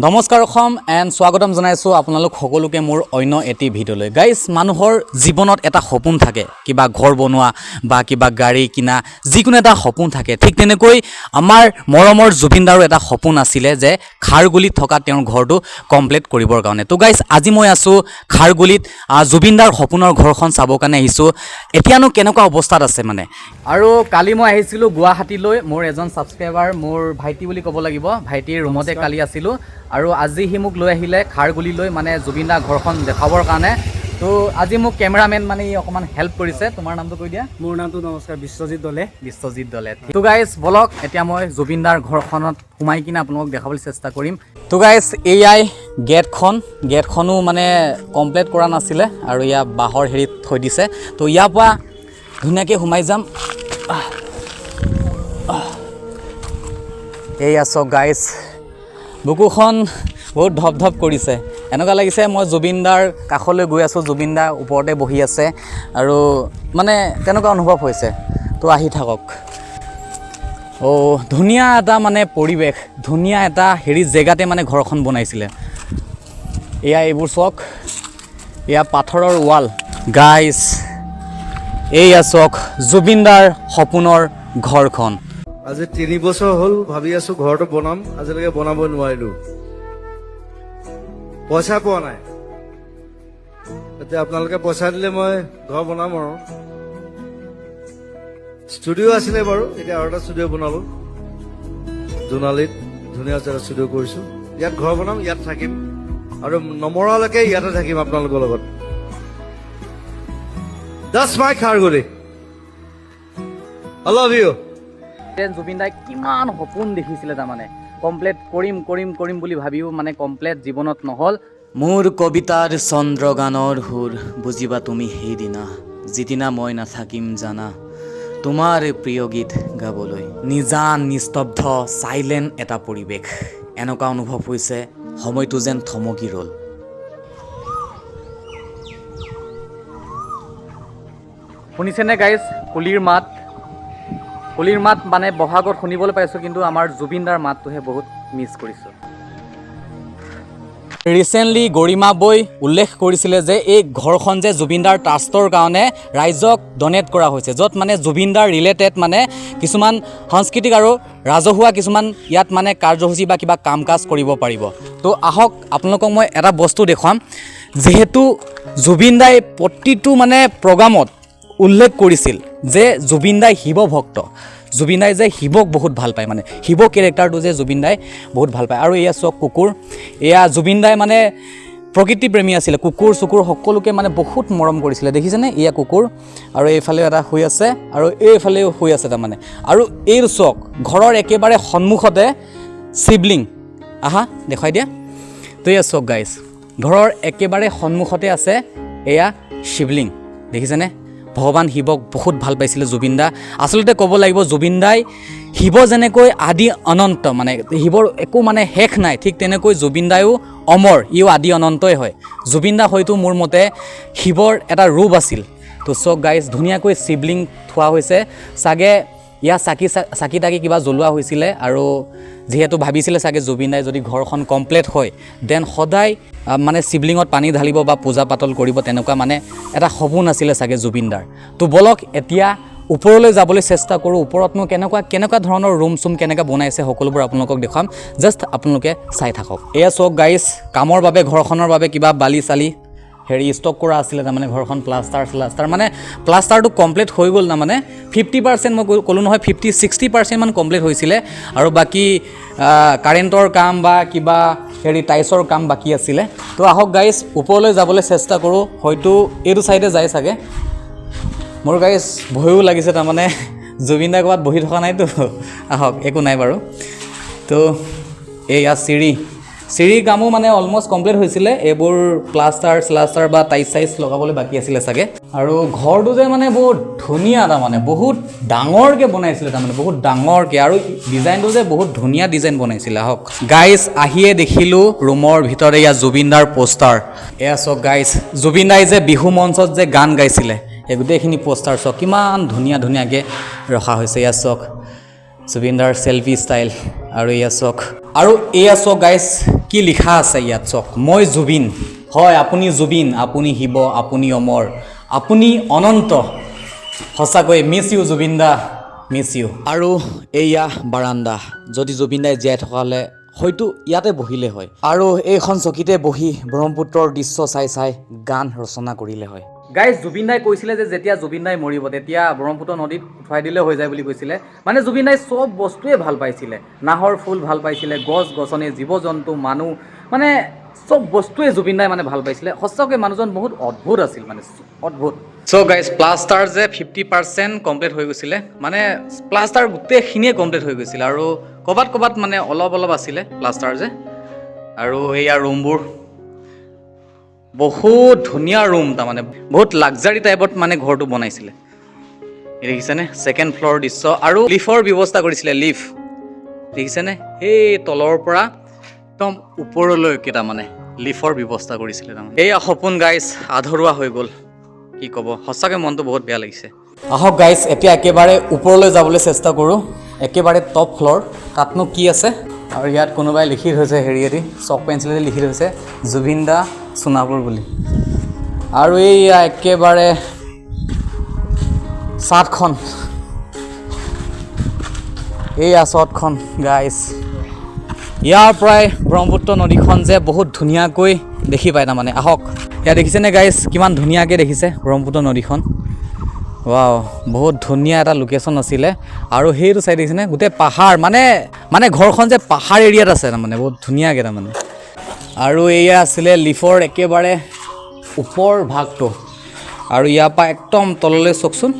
নমস্কাৰ অসম এণ্ড স্বাগতম জনাইছোঁ আপোনালোক সকলোকে মোৰ অন্য এটি ভিডিঅ'লৈ। গাইজ, মানুহৰ জীৱনত এটা সপোন থাকে, কিবা ঘৰ বনোৱা বা কিবা গাড়ী কিনা, যিকোনো এটা সপোন থাকে। ঠিক তেনেকৈ আমাৰ মৰমৰ জুবিনদাৰো এটা সপোন আছিলে যে খাৰগুলিত থকা তেওঁৰ ঘৰটো কমপ্লিট কৰিবৰ কাৰণে। তো গাইজ, আজি মই আছোঁ খাৰগুলিত, জুবিনদাৰ সপোনৰ ঘৰখন চাবৰ কাৰণে আহিছোঁ। এতিয়ানো কেনেকুৱা অৱস্থাত আছে মানে। আৰু কালি মই আহিছিলোঁ গুৱাহাটীলৈ, মোৰ এজন ছাবস্ক্ৰাইবাৰ, মোৰ ভাইটি বুলি ক'ব লাগিব, ভাইটিৰ ৰুমতে কালি আছিলোঁ আৰু আজি সি মোক লৈ আহিলে খাৰগুলিলৈ, মানে জুবিন দাৰ ঘৰখন দেখাবৰ কাৰণে। তো আজি মোক কেমেৰামেন মানে ই অকণমান হেল্প কৰিছে। তোমাৰ নামটো কৈ দিয়া। মোৰ নামটো, নমস্কাৰ, বিশ্বজিৎ দলে। বিশ্বজিৎ দলে। তো গাইজ, বলক, এতিয়া মই জুবিনদাৰ ঘৰখনত সোমাই কিনে আপোনালোকক দেখাবলৈ চেষ্টা কৰিম। তো গাইজ, এয়াই গেটখন। গেটখনো মানে কমপ্লিট কৰা নাছিলে আৰু ইয়াৰ বাঁহৰ হেৰিত থৈ দিছে। তো ইয়াৰ পৰা ধুনীয়াকৈ সোমাই যাম। আহ, আহ। এইয়া চাওক গাইজ, বুকুখন বহুত ধপ ধপ কৰিছে। এনেকুৱা লাগিছে মই জুবিনদাৰ কাষলৈ গৈ আছোঁ, জুবিনদা ওপৰতে বহি আছে আৰু মানে তেনেকুৱা অনুভৱ হৈছে। তো আহি থাকক। অ' ধুনীয়া এটা মানে পৰিৱেশ, ধুনীয়া এটা হেৰি জেগাতে মানে ঘৰখন বনাইছিলে। এয়া এইবোৰ চাওক, এয়া পাথৰৰ ৱাল। গাইজ, এইয়া চাওক জুবিনদাৰ সপোনৰ ঘৰখন। আজি 3 বছৰ হ'ল ভাবি আছো ঘৰটো বনাম, আজিলৈকে বনাব নোৱাৰিলো, পইচা পোৱা নাই। এতিয়া আপোনালোকে পইচা দিলে মই ঘৰ বনাম। আৰু ষ্টুডিঅ' আছিলে বাৰু, এতিয়া আৰু এটা ষ্টুডিঅ' বনালো জোনালীত, ধুনীয়া এটা ষ্টুডিঅ' কৰিছো। ইয়াত ঘৰ বনাম, ইয়াত থাকিম আৰু নমৰালৈকে ইয়াতে থাকিম আপোনালোকৰ লগত। That's my Kharguli. I love you. Zubeen দাই কিমান সপোন দেখিছিলে, তাৰমানে কমপ্লিট কৰিম কৰিম কৰিম বুলি ভাবিও মানে কমপ্লিট জীৱনত নহ'ল। মোৰ কবিতাৰ চন্দ্ৰ গানৰ সুৰ বুজিবা তুমি সেইদিনা, যিদিনা মই নাথাকিম জানা তোমাৰ প্ৰিয় গীত গাবলৈ। নিজান, নিস্তব্ধ, চাইলেণ্ট এটা পৰিৱেশ। এনেকুৱা অনুভৱ হৈছে সময়টো যেন থমকি ৰ'ল। শুনিছেনে গাইজ কুলিৰ মাত? কুলিৰ মাত মানে বহাগত শুনিবলৈ পাইছোঁ, কিন্তু আমাৰ জুবিনদাৰ মাতটোহে বহুত মিছ কৰিছোঁ। ৰিচেণ্টলি গৰিমা বৈ উল্লেখ কৰিছিলে যে এই ঘৰখন যে জুবিনদাৰ ট্ৰাষ্টৰ কাৰণে ৰাইজক ডনেট কৰা হৈছে, য'ত মানে জুবিনদাৰ ৰিলেটেড মানে কিছুমান সাংস্কৃতিক আৰু ৰাজহুৱা কিছুমান ইয়াত মানে কাৰ্যসূচী বা কিবা কাম কাজ কৰিব পাৰিব। তো আহক, আপোনালোকক মই এটা বস্তু দেখুৱাম। যিহেতু জুবিন দাই প্ৰতিটো মানে প্ৰগ্ৰামত উল্লেখ কৰিছিল যে জুবিন দাই শিৱ ভক্ত, জুবিন দাই যে শিৱক বহুত ভাল পায়, মানে শিৱ কেৰেক্টাৰটো যে জুবিন দাই বহুত ভাল পায়। আৰু এয়া চাওক কুকুৰ। এয়া জুবিন দাই মানে প্ৰকৃতি প্ৰেমী আছিলে, কুকুৰ চুকুৰ সকলোকে মানে বহুত মৰম কৰিছিলে। দেখিছেনে? এয়া কুকুৰ আৰু এইফালেও এটা শুই আছে আৰু এইফালেও শুই আছে তাৰমানে। আৰু এই চাওক, ঘৰৰ একেবাৰে সন্মুখতে শিৱলিং। আহা, দেখুৱাই দিয়া। তো এয়া চাওক গাইজ, ঘৰৰ একেবাৰে সন্মুখতে আছে এয়া শিৱলিং। দেখিছেনে? ভগৱান শিৱক বহুত ভাল পাইছিলে জুবিন দা। আচলতে ক'ব লাগিব, জুবিন দাই শিৱ যেনেকৈ আদি অনন্ত, মানে শিৱৰ একো মানে শেষ নাই, ঠিক তেনেকৈ জুবিন দায়ো অমৰ, ইও আদি অনন্তই হয়। জুবিন দা হয়তো মোৰ মতে শিৱৰ এটা ৰূপ আছিল। তো চাওক গাইজ, ধুনীয়াকৈ শিৱলিং থোৱা হৈছে। চাগে ইয়াত চাকি চাকি তাকি কিবা জ্বলোৱা হৈছিলে। আৰু যিহেতু ভাবিছিলে চাগে জুবিন দাই যদি ঘৰখন কমপ্লিট হয়, then সদায় মানে শিৱলিঙত পানী ঢালিব বা পূজা পাতল কৰিব, তেনেকুৱা মানে এটা সপোন আছিলে চাগে জুবিন দাৰ। তো ব'লক, এতিয়া ওপৰলৈ যাবলৈ চেষ্টা কৰোঁ। ওপৰতনো কেনেকুৱা কেনেকুৱা ধৰণৰ ৰুম চুম কেনেকৈ বনাইছে, সকলোবোৰ আপোনালোকক দেখুৱাম। জাষ্ট আপোনালোকে চাই থাকক। এয়া চাওক গাইজ, কামৰ বাবে, ঘৰখনৰ বাবে কিবা বালি চালি হেৰি ষ্টক কৰা আছিলে। তাৰমানে ঘৰখন প্লাষ্টাৰ শ্লাষ্টাৰ, মানে প্লাষ্টাৰটো কমপ্লিট হৈ গ'ল। তাৰমানে 50%, মই ক'লোঁ নহয়, 50-60% মান কমপ্লিট হৈছিলে আৰু বাকী কাৰেণ্টৰ কাম বা কিবা হেৰি টাইলছৰ কাম বাকী আছিলে। তো আহক গাইজ, ওপৰলৈ যাবলৈ চেষ্টা কৰোঁ। হয়তো এইটো ছাইডে যায় চাগে। মোৰ গাইজ ভয়ো লাগিছে, তাৰমানে জুবিন দা ক'ৰবাত বহি থকা নাইতো। আহক, একো নাই বাৰু। তো এইয়া চিৰি। চিৰিৰ কামো মানে অলমষ্ট কমপ্লিট হৈছিলে। এইবোৰ প্লাষ্টাৰ শ্লাষ্টাৰ বা টাইলছ চাইলছ লগাবলৈ বাকী আছিলে চাগে। আৰু ঘৰটো যে মানে বহুত ধুনীয়া, তাৰমানে বহুত ডাঙৰকৈ বনাইছিলে, তাৰমানে বহুত ডাঙৰকৈ আৰু ডিজাইনটো যে বহুত ধুনীয়া ডিজাইন বনাইছিলে। আহক গাইজ, আহিয়ে দেখিলোঁ ৰুমৰ ভিতৰত এয়া জুবিনদাৰ পোষ্টাৰ। এয়া চাওক গাইজ, জুবিন দাই যে বিহু মঞ্চত যে গান গাইছিলে, এই গোটেইখিনি পোষ্টাৰ চাওক, কিমান ধুনীয়া ধুনীয়াকৈ ৰখা হৈছে। এয়া চাওক জুবিনদাৰ চেলফি ষ্টাইল। আৰু এয়া চাওক আৰু এয়া চাওক গাইজ, কি লিখা আছে ইয়াত চাওক, মই জুবিন হয়, আপুনি জুবিন, আপুনি শিৱ, আপুনি অমৰ, আপুনি অনন্ত। সঁচাকৈ miss you Zubeen da, miss you. আৰু এয়া বাৰাণ্ডা, যদি জুবিন দাই জীয়াই থকা হ'লে হয়তো ইয়াতে বহিলে হয় আৰু এইখন চকীতে বহি ব্ৰহ্মপুত্ৰৰ দৃশ্য চাই চাই গান ৰচনা কৰিলে হয়। গাইজ, জুবিন দাই কৈছিলে যে যেতিয়া জুবিন দাই মৰিব, তেতিয়া ব্ৰহ্মপুত্ৰ নদীত উঠুৱাই দিলে হৈ যায় বুলি কৈছিলে। মানে জুবিন দাই চব বস্তুৱে ভাল পাইছিলে, নাহৰ ফুল ভাল পাইছিলে, গছ গছনি, জীৱ জন্তু, মানুহ, মানে চব বস্তুৱে জুবিন দাই মানে ভাল পাইছিলে। সঁচাকৈ মানুহজন বহুত অদ্ভুত আছিল, মানে অদ্ভুত। চ' গাইজ, প্লাষ্টাৰ যে 50% কমপ্লিট হৈ গৈছিলে, মানে প্লাষ্টাৰ গোটেইখিনিয়ে কমপ্লিট হৈ গৈছিলে আৰু ক'ৰবাত ক'ৰবাত মানে অলপ অলপ আছিলে প্লাষ্টাৰ যে। আৰু এয়া ৰুমবোৰ, বহুত ধুনীয়া ৰুম, তাৰমানে বহুত লাক্সাৰী টাইপত মানে ঘৰটো বনাইছিলে। এই দেখিছেনে ছেকেণ্ড ফ্ল'ৰ দৃশ্য? আৰু লিফ্টৰ ব্যৱস্থা কৰিছিলে, লিফ্ট দেখিছেনে? সেই তলৰ পৰা একদম ওপৰলৈকে তাৰমানে লিফ্টৰ ব্যৱস্থা কৰিছিলে তাৰমানে। এইয়া সপোন গাইজ, আধৰুৱা হৈ গ'ল, কি ক'ব, সঁচাকৈ মনটো বহুত বেয়া লাগিছে। আহক গাইজ, এতিয়া একেবাৰে ওপৰলৈ যাবলৈ চেষ্টা কৰোঁ, একেবাৰে টপ ফ্ল'ৰ, তাতনো কি আছে। আৰু ইয়াত কোনোবাই লিখি থৈছে, হেৰিয়েদি চক পেঞ্চিলেদি লিখি থৈছে, জুবিন দা সোণাপুৰ বুলি। আৰু এইয়া একেবাৰে চাটখন, এইয়া চাটখন গাইজ। ইয়াৰ পৰাই ব্ৰহ্মপুত্ৰ নদীখন যে বহুত ধুনীয়াকৈ দেখি পায় তাৰমানে। আহক, ইয়াত দেখিছেনে গাইজ, কিমান ধুনীয়াকৈ দেখিছে ব্ৰহ্মপুত্ৰ নদীখন? ৱাও, বহুত ধুনীয়া এটা লোকেশ্যন আছিলে। আৰু সেইটো চাই দেখিছেনে, গোটেই পাহাৰ, মানে ঘৰখন যে পাহাৰ এৰিয়াত আছে তাৰমানে, বহুত ধুনীয়াকৈ তাৰমানে। আৰু এয়া আছিলে লিফ্টৰ একেবাৰে ওপৰ ভাগটো। আৰু ইয়াৰ পৰা একদম তললৈ চাওকচোন,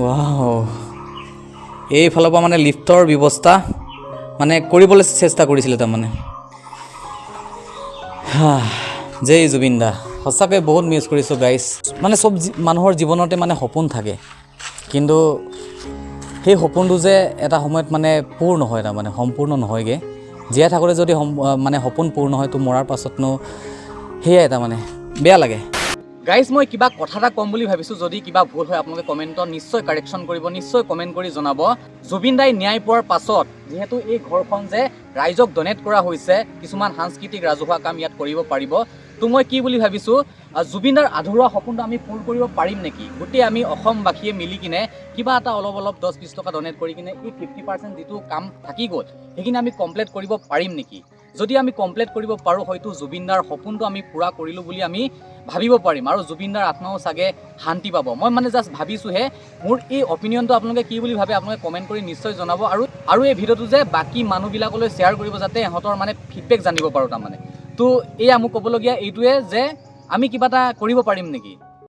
ৱাও। এইফালৰ পৰা মানে লিফ্টৰ ব্যৱস্থা মানে কৰিবলৈ চেষ্টা কৰিছিলে তাৰমানে। হা, জয় জুবিন দা, সঁচাকৈ বহুত মিছ কৰিছোঁ গাইজ। মানে চব মানুহৰ জীৱনতে মানে সপোন থাকে, কিন্তু সেই সপোনটো যে এটা সময়ত মানে পূৰ নহয়, তাৰমানে সম্পূৰ্ণ নহয়গৈ। জীয়াই থাকোঁতে যদি মানে সপোন পূৰ নহয়, তো মৰাৰ পাছতনো সেয়াই তাৰমানে বেয়া লাগে। গাইজ, মই কিবা কথা এটা ক'ম বুলি ভাবিছোঁ, যদি কিবা ভুল হয় আপোনালোকে কমেণ্টত নিশ্চয় কাৰেকশ্যন কৰিব, নিশ্চয় কমেণ্ট কৰি জনাব। জুবিন দাই ন্যায় পোৱাৰ পাছত যিহেতু এই ঘৰখন যে ৰাইজক ডনেট কৰা হৈছে, কিছুমান সাংস্কৃতিক ৰাজহুৱা কাম ইয়াত কৰিব পাৰিব, তো মই কি বুলি ভাবিছোঁ, জুবিন দাৰ আধৰুৱা সপোনটো আমি পূৰ কৰিব পাৰিম নেকি? গোটেই আমি অসমবাসীয়ে মিলি কিনে কিবা এটা অলপ অলপ 10-20 টকা ডনেট কৰি কিনে এই 50% যিটো কাম থাকি গ'ল, সেইখিনি আমি কমপ্লিট কৰিব পাৰিম নেকি? যদি আমি কমপ্লিট কৰিব পাৰোঁ, হয়তো জুবিন দাৰ সপোনটো আমি পূৰা কৰিলোঁ বুলি আমি ভাবিব পাৰিম আৰু জুবিন দাৰ আত্মাও চাগে শান্তি পাব। মই মানে জাষ্ট ভাবিছোঁহে, মোৰ এই অপিনিয়নটো আপোনালোকে কি বুলি ভাবে, আপোনালোকে কমেণ্ট কৰি নিশ্চয় জনাব। আৰু এই ভিডিঅ'টো যে বাকী মানুহবিলাকলৈ শ্বেয়াৰ কৰিব, যাতে ইহঁতৰ মানে ফিডবেক জানিব পাৰোঁ তাৰমানে। তো এয়া মোক ক'বলগীয়া এইটোৱে যে আমি কিবা এটা কৰিব পাৰিম নেকি?